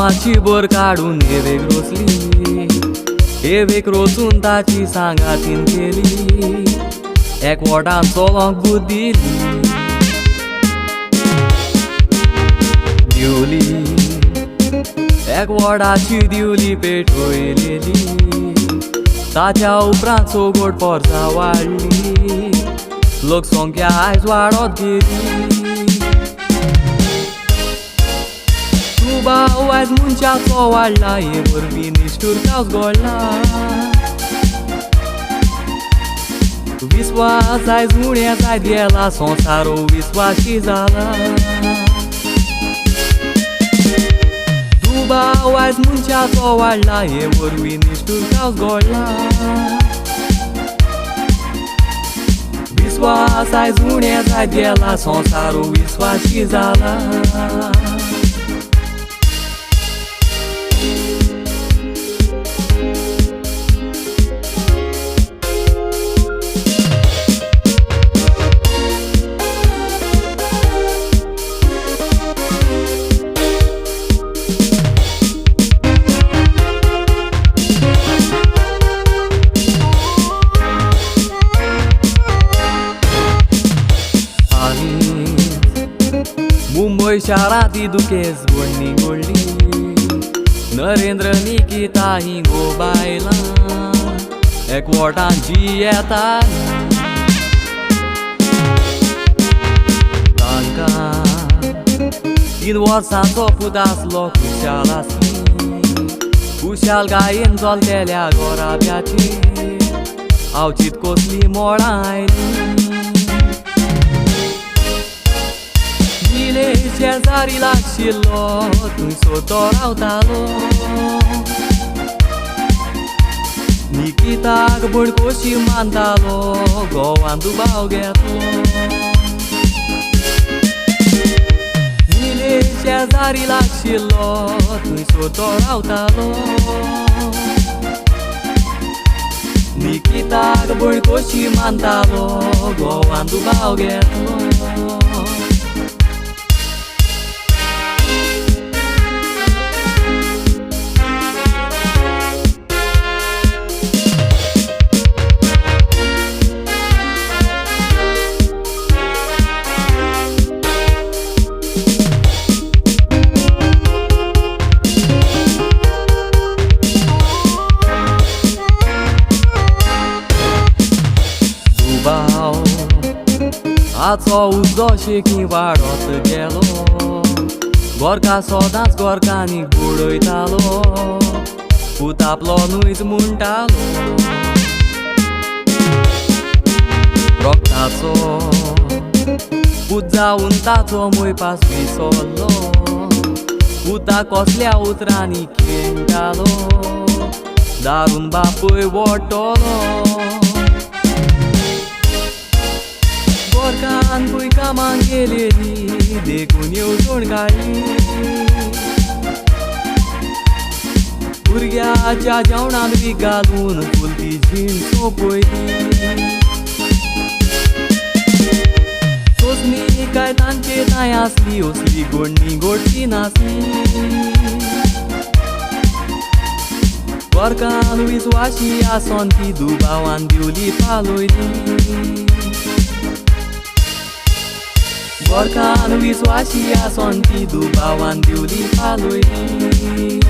दुबावाची भर काडून havoc Rosalie, havoc रोसून ताची सांगातीन केली, एकवटान चलोंक बुद्द दिली. दिवली एकवटाची दिवली पेटयलेली, ताच्या उपरांत चौगट पोरसां वाडली, लोकसंख्या आयज वाडत गेली. दुबाव आयज मनशाचो वाडला, हे वरवीं निश्ठूर कावस घडला. विस्वास आयज उणें जायत गेला, संवसार विस्वाशी जाला. दुबाव आयज मनशाचो वाडला, हे वरवीं निश्ठूर कावस घडला. विस्वास आयज उणें जायत गेला, संवसार विस्वाशी जाला. मुंबय शारांत ही दुखेस गोडणी गोडली, नरेंद्र निकिता ही गो बायलां एकवटान जियेतालीं. तांकां 3 वर्सांचो पूत आसलो, खुशाल आसली, खुशालकायेन चलतेल्या घराब्याची आवचीत कसली मोळां आयली. शेजारी लागशिल्लो थंयसर तो रावतालो, निकिताक भयण कशी मानतालो, घोवान दुबाव घेतलो. निलेश शेजारी लागशिल्लो थंयसर तो रावतालो, निकिताक भयण कशी मानतालो, घोवान दुबाव घेतलो. हाचो उजो शेकी वाडत गेलो, गोरका सदांच गोरकांनी बुडयतालो, पूत आपलो न्हयच म्हणटालो. रोगताचो पूत जावन ताचो मोयपास विसरलो, पुता कसल्या उतरांनी खेळटालो, दारून बापूय वोडटलो. गोरकान खंय कामाक गेलेली देखून येवजण काडली, भुरग्याच्या जेवणांत वीख घालून फुलती जीण सोंपयली. सोंसणी काय तांचे तांय आसली, असली गोडणी गोडची नासली. गोरकान विस्वाशी आसोन ती दुबावान दिवली पालयली, गोरकान विस्वाशी आसोन ती दुबावान दिवली पालयली.